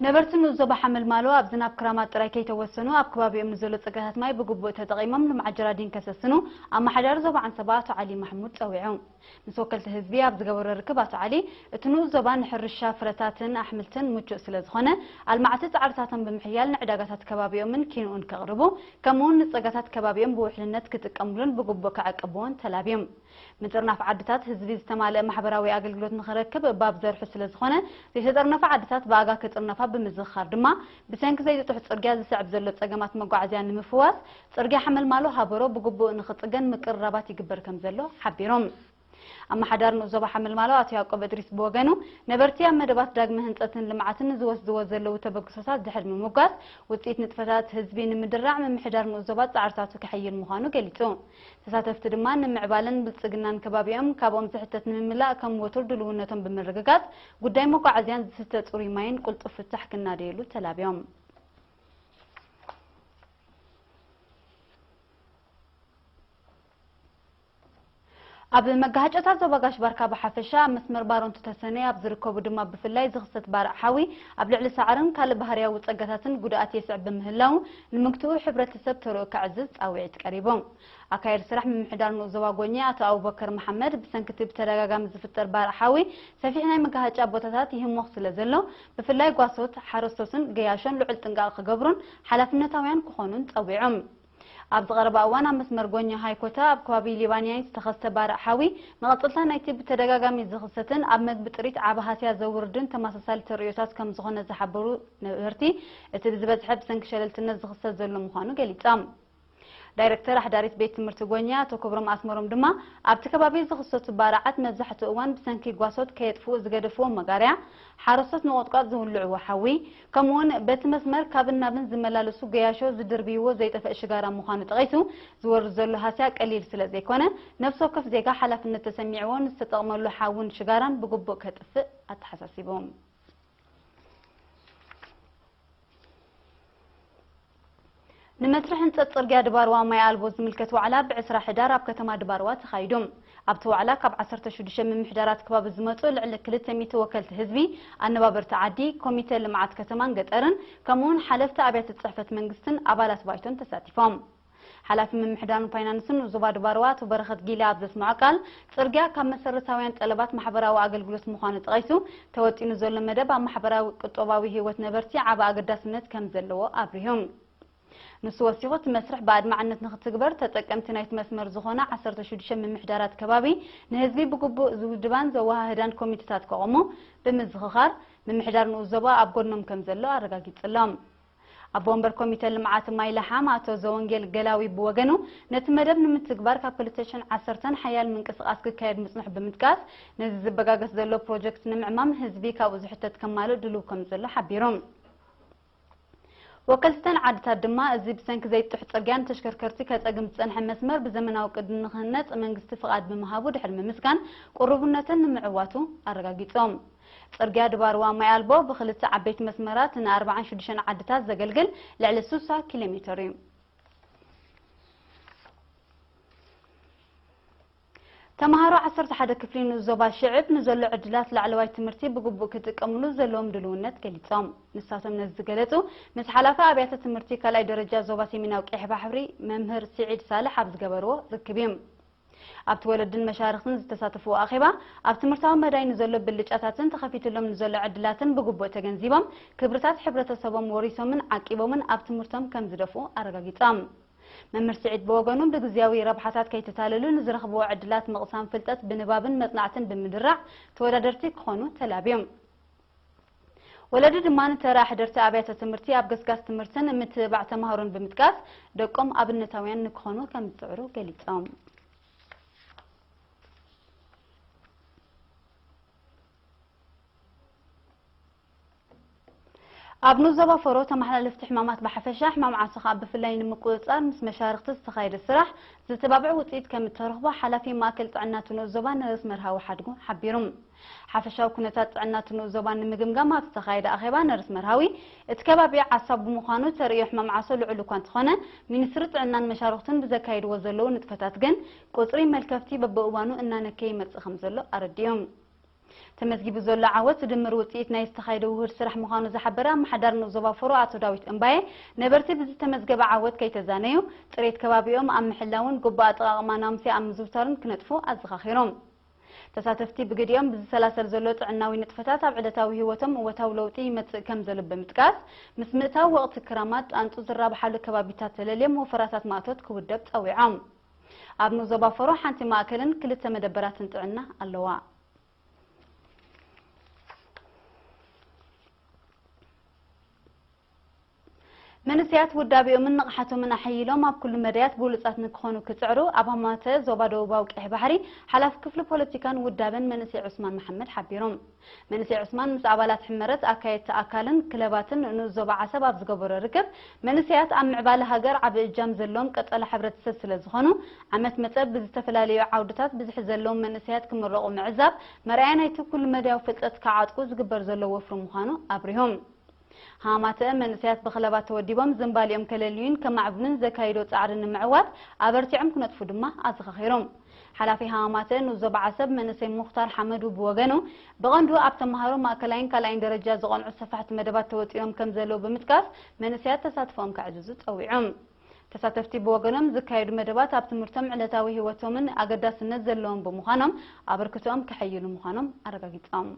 ነበርቲ ንኡስ ዞባ ሓመልማሎ ኣብ ዝናብ ክራማት ጥራይ ከይተወሰኑ፣ ኣብ ከባቢኦም ንዘሎ ጸጋታት ማይ ብግቡእ ተጠቒሞም ልምዓት ጀራዲን ከሰስኑ ኣመሓዳሪ ዞባ ዓንሰባ ኣቶ ዓሊ ማሕሙድ ጸዊዑ። ምስ ወከልቲ ህዝቢ ኣብ ዝገበሮ ርክብ ኣቶ ዓሊ፣ እቲ ንኡስ ዞባ ንሕርሻ ፍረታትን ኣሕምልትን ምቹእ ስለ ዝኾነ፣ ኣልማዕቲ ጻዕርታቶም ብምሕያል ንዕዳጋታት ከባቢኦምን ኪንኡን ከቕርቡ፣ ከምኡውን ንጸጋታት ከባቢኦም ብውሕልነት ክጥቀምሉን ብግቡእ ክዕቅብዎን ተላብዮም። ምጥርናፍ ዓድታት ህዝቢ ዝተማልአ ማሕበራዊ ኣገልግሎት ንኽረክብ ባብ ዘርሑ ስለ ዝኾነ፣ ዘይተጠርነፋ ዓድታት ብኣጋ ክጥርነፋ ብምዝኽኻር ድማ፣ ብሰንኪ ዘይጥጡሕ ጽርግያ ዝስዕብ ዘሎ ጸገማት መጓዓዝያ ንምፍዋስ፣ ጽርግያ ሓመልማሎ ሃበሮ ብግቡእ ንኽጽገን ምቅርራባት ይግበር ከም ዘሎ ሓቢሮም። ኣመሓዳሪ ንኡስ ዞባ ሓመልማሎ ኣቶ ያዕቆብ እድሪስ ብወገኑ፣ ነበርቲ ኣብ መደባት ዳግመ ህንጸትን ልምዓትን ዝወስድዎ ዘለዉ ተበግሶታት ድሕሪ ምምጓስ፣ ውጽኢት ንጥፈታት ህዝቢ ንምድራዕ ምምሕዳር ንኡስ ዞባ ጻዕርታቱ ከሐይል ምዃኑ ገሊጹ። ተሳተፍቲ ድማ ንምዕባለን ብልጽግናን ከባቢኦም ካብኦም ዝሕተት ንምምላእ ከም ወትሩ ድልውነቶም ብምርግጋጽ፣ ጉዳይ መጓዓዝያን ዝስተ ጽሩይ ማይን ቅልጡፍ ፍታሕ ክናደየሉ ተላብዮም። ኣብ መጋሃጨታት ዞባ ጋሽ ባርካ ብሓፈሻ፣ ኣብ መስመር ባሮንቱ ተሰነይ ኣብ ዝርከቡ ድማ ብፍላይ ዝኽሰት ባርዕ ሓዊ ኣብ ልዕሊ ሳዕርን ካልእ ባህርያዊ ጸጋታትን ጉድኣት የስዕብ ብምህላው፣ ንምግትኡ ሕብረተሰብ ተርኡ ከዕዝዝ ጻውዒት ቀሪቡ። ኣካየዲ ስራሕ ምምሕዳር ንኡስ ዞባ ጎኛ ኣቶ ኣቡበከር መሓመድ፣ ብሰንኪ እቲ ብተደጋጋሚ ዝፍጠር ባርዕ ሓዊ ሰፊሕ ናይ መጋሃጫ ቦታታት ይህሞኽ ስለ ዘሎ፣ ብፍላይ ጓሶት፣ ሓረስቶትን ገያሾን ልዑል ጥንቃቐ ክገብሩን ሓላፍነታውያን ክኾኑን ጸዊዖም። ኣብዚ ቀረባ እዋን ኣብ መስመር ጎኛ ሃይኮታ ኣብ ከባቢ ሊባንያይ ዝተኸስተ ባርዕ ሓዊ መቐጸልታ ናይቲ ብተደጋጋሚ ዝኽሰትን ኣብ መግቢ ጥሪት ዓቢ ሃስያ ዘውርድን ተመሳሳሊ ተርእዮታት ከም ዝኾነ ዝሓበሩ ነበርቲ፣ እቲ ብዝበዝሐ ብሰንኪ ሸለልትነት ዝኽሰት ዘሎ ምዃኑ ገሊጾም። ዳይረክተር ኣሕዳሪት ቤት ትምህርቲ ጎኛ ኣቶ ክብሮም ኣስመሮም ድማ፣ ኣብቲ ከባቢ ዝኽሰቱ ባርዓት መብዛሕትኡ እዋን ብሰንኪ ጓሶት ከየጥፍኡ ዝገደፍዎ መጋርያ፣ ሓረስቶት ንቖጥቋጥ ዝውልዕዎ ሓዊ፣ ከምኡውን በቲ መስመር ካብን ናብን ዝመላለሱ ገያሾ ዝድርብይዎ ዘይጠፍእ ሽጋራ ምዃኑ ጠቒሱ፣ ዝወርድ ዘሎ ሃስያ ቀሊል ስለ ዘይኮነ፣ ነፍሲ ወከፍ ዜጋ ሓላፍነት ተሰሚዕዎ ንዝተጠቕመሉ ሓውን ሽጋራን ብግቡእ ከጥፍእ ኣተሓሳሲቡ። ንመስርሕ ህንጸት ጽርግያ ድባርዋ ማይ ኣልቦ ዝምልከት ዋዕላ ብዕስራ ሕዳር ኣብ ከተማ ድባርዋ ተኻይዱ። ኣብቲ ዋዕላ ካብ ዓሰርተ ሽዱሽተ ምምሕዳራት ከባቢ ዝመጹ ልዕሊ ክልተ ሚእቲ ወከልቲ ህዝቢ፣ ኣነባበርቲ ዓዲ፣ ኮሚተ ልምዓት ከተማን ገጠርን፣ ከምኡውን ሓለፍቲ ኣብያተ ጽሕፈት መንግስትን ኣባላት ባይቶን ተሳቲፎም። ሓላፊ ምምሕዳርን ፋይናንስን ዞባ ድባርዋ ኣቶ በረኸት ጊላ ኣብ ዘስምዖ ቃል፣ ጽርግያ ካብ መሰረታውያን ጠለባት ማሕበራዊ ኣገልግሎት ምዃኑ ጠቒሱ፣ ተወጢኑ ዘሎ መደብ ኣብ ማሕበራዊ ቁጠባዊ ህይወት ነበርቲ ዓቢ ኣገዳስነት ከም ዘለዎ ኣብሪሁ። ንሱ ወሲኹ፣ እቲ መስርሕ ብኣድማዕነት ንኽትግበር፣ ተጠቀምቲ ናይቲ መስመር ዝኾና ዓሰርተ ሽዱሽተ ምምሕዳራት ከባቢ ንህዝቢ ብግቡእ ዝውድባን ዘወሃህዳን ኮሚተታት ከቖሙ ብምዝኽኻር፣ ምምሕዳር ንኡስ ዞባ ኣብ ጎድኖም ከም ዘሎ ኣረጋጊጽሎም። ኣቦ ወንበር ኮሚተ ልምዓት ማይ ለሓም ኣቶ ዘወንጌል ገላዊ ብወገኑ፣ ነቲ መደብ ንምትግባር ካብ ክልተ ሽሕን ዓሰርተን ሓያል ምንቅስቓስ ክካየድ ምጽንሑ ብምጥቃስ፣ ነዚ ዝበጋገስ ዘሎ ፕሮጀክት ንምዕማም ህዝቢ ካብኡ ዝሕተት ከማልእ ድሉው ከም ዘሎ ሓቢሩ። ወከልቲ እተን ዓድታት ድማ፣ እዚ ብሰንኪ ዘይጥጡሕ ጽርግያ ንተሽከርከርቲ ከጸግም ዝጸንሐ መስመር ብዘመናዊ ቅዲ ንኽህነጽ መንግስቲ ፍቓድ ብምሃቡ ድሕሪ ምምስጋን፣ ቅሩብነተን ንምዕዋቱ ኣረጋጊጾም። ጽርግያ ድባርዋ ማይ ኣልቦ ብኽልተ ዓበይቲ መስመራት ንኣርባዓን ሽዱሽተን ዓድታት ዘገልግል ልዕሊ ስሳ ኪሎ ሜተር እዩ። ተምሃሮ ዓሰርተ ሓደ ክፍሊ ንኡስ ዞባ ሽዕብ ንዘሎ ዕድላት ላዕለዋይ ትምህርቲ ብግቡእ ክጥቀምሉ ዘለዎም ድልውነት ገሊጾም። ንሳቶም ነዚ ዝገለጹ፣ ምስ ሓላፊ ኣብያተ ትምህርቲ ካልኣይ ደረጃ ዞባ ሰሜናዊ ቀይሕ ባሕሪ መምህር ስዒድ ሳልሕ ኣብ ዝገበርዎ ርክብ እዩ። ኣብቲ ወለድን መሻርኽትን ዝተሳተፍዎ ኣኼባ፣ ኣብ ትምህርታዊ መዳይ ንዘሎ ብልጫታትን ተኸፊትሎም ንዘሎ ዕድላትን ብግቡእ ተገንዚቦም፣ ክብርታት ሕብረተሰቦም ወሪሶምን ዓቂቦምን ኣብ ትምህርቶም ከም ዝደፍኡ ኣረጋጊጾም። መምህር ስዒድ ብወገኑ፣ ብግዝያዊ ረብሓታት ከይተታለሉ ንዝረኽብዎ ዕድላት ምቕሳም ፍልጠት ብንባብን መጽናዕትን ብምድራዕ ተወዳደርቲ ክኾኑ ተላብዮም። ወለዲ ድማ ንተራ ሕደርቲ ኣብያተ ትምህርቲ ኣብ ገስጋስ ትምህርትን ምትብባዕ ተምሃሮን ብምጥቃስ፣ ደቆም ኣብነታውያን ንክኾኑ ከም ዝጽዕሩ ገሊጾም። ኣብ ንኡስ ዞባ ፈሮ ተመሓላለፍቲ ሕማማት ብሓፈሻ፣ ሕማም ዓሶ ከኣ ብፍላይ ንምቁጽጻር ምስ መሻርኽቲ ዝተኻየደ ስራሕ ዝተባብዕ ውጽኢት ከም እተረኽቦ ሓላፊ ማእከል ጥዕና እቲ ንኡስ ዞባ ነርስ መርሃዊ ሓድጉ ሓቢሩ። ሓፈሻዊ ኩነታት ጥዕና እቲ ንኡስ ዞባ ንምግምጋም ኣብ ዝተኻየደ ኣኼባ ነርስ መርሃዊ፣ እቲ ከባቢ ዓሳ ብምዃኑ ተርእዮ ሕማም ዓሶ ልዑል እኳ እንተኾነ፣ ሚኒስትሪ ጥዕናን መሻርኽቱን ብዘካየድዎ ዘለዉ ንጥፈታት ግን ቁጽሪ መልከፍቲ በብእዋኑ እናነከየ ይመጽእ ከም ዘሎ ኣረዲኦም። ተመዝጊቡ ዘሎ ዓወት ድምር ውፅኢት ናይ ዝተኻየደ ውሁድ ስራሕ ምዃኑ ዝሓበረ ኣመሓዳሪ ንኡስ ዞባ ፈሮ ኣቶ ዳዊት እምባየ፣ ነበርቲ ብዝተመዝገበ ዓወት ከይተዛነዩ፣ ፅሬት ከባቢኦም ኣብ ምሕላውን ግቡእ ኣጠቓቕማ ናሙሲ ኣብ ምዝውታርን ክነጥፉ ኣዘኻኺሮም። ተሳተፍቲ ብግዲኦም ብዝሰላሰል ዘሎ ጥዕናዊ ንጥፈታት ኣብ ዕለታዊ ህይወቶም እወታዊ ለውጢ ይመፅእ ከም ዘሎ ብምጥቃስ፣ ምስ ምእታው ወቕቲ ክራማት ጣንጡ ዝራብሓሉ ከባቢታት ተለልዮም ወፈራታት ማእቶት ክውደብ ፀዊዖም። ኣብ ንኡስ ዞባ ፈሮ ሓንቲ ማእከልን ክልተ መደበራትን ጥዕና ኣለዋ። መንእሰያት ውዳቤኦምን ንቕሓቶምን ኣሐይሎም ኣብ ኩሉ መዳያት ብሉጻት ንክኾኑ ክጽዕሩ ኣብ ሃማተ ዞባ ደቡባዊ ቀይሕ ባሕሪ ሓላፊ ክፍሊ ፖለቲካን ውዳበን መንእሰይ ዑስማን መሓመድ ሓቢሮም። መንእሰይ ዑስማን ምስ ኣባላት ሕመረት ኣካየድቲ ኣካልን ክለባትን ንኡስ ዞባ ዓሰብ ኣብ ዝገበሮ ርክብ፣ መንእሰያት ኣብ ምዕባለ ሃገር ዓቢ እጃም ዘለዎም ቀጸላ ሕብረተሰብ ስለ ዝኾኑ፣ ዓመት መጸ ብዝተፈላለዩ ዓውድታት ብዝሒ ዘለዎም መንእሰያት ክምረቑ ምዕዛብ መርኣያ ናይቲ ኩሉ መዳያዊ ፍልጠት ክዓጥቁ ዝግበር ዘሎ ወፍሪ ምዃኑ ኣብሪሆም። ሃማተ መንእሰያት ብክለባት ተወዲቦም ዝንባሊኦም ከለልዩን ከማዕብሉን ዘካይዶ ጻዕሪ ንምዕዋት ኣበርቲዖም ክነጥፉ ድማ ኣዘኻኺሮም። ሓላፊ ሃማተ ንኡስ ዞባ ዓሰብ መንእሰይ ሙኽታር ሓመዱ ብወገኑ፣ ብቐንዱ ኣብ ተምሃሮ ማእከላይን ካልኣይን ደረጃ ዝቐንዑ ሰፋሕቲ መደባት ተወጢሮም ከም ዘለዉ ብምጥቃስ፣ መንእሰያት ተሳትፎኦም ከዕዝዙ ጸዊዖም። ተሳተፍቲ ብወገኖም ዝካየዱ መደባት ኣብ ትምህርቶም ዕለታዊ ህይወቶምን ኣገዳስነት ዘለዎም ብምዃኖም ኣበርክቶኦም ከሐይሉ ምዃኖም ኣረጋጊጾም።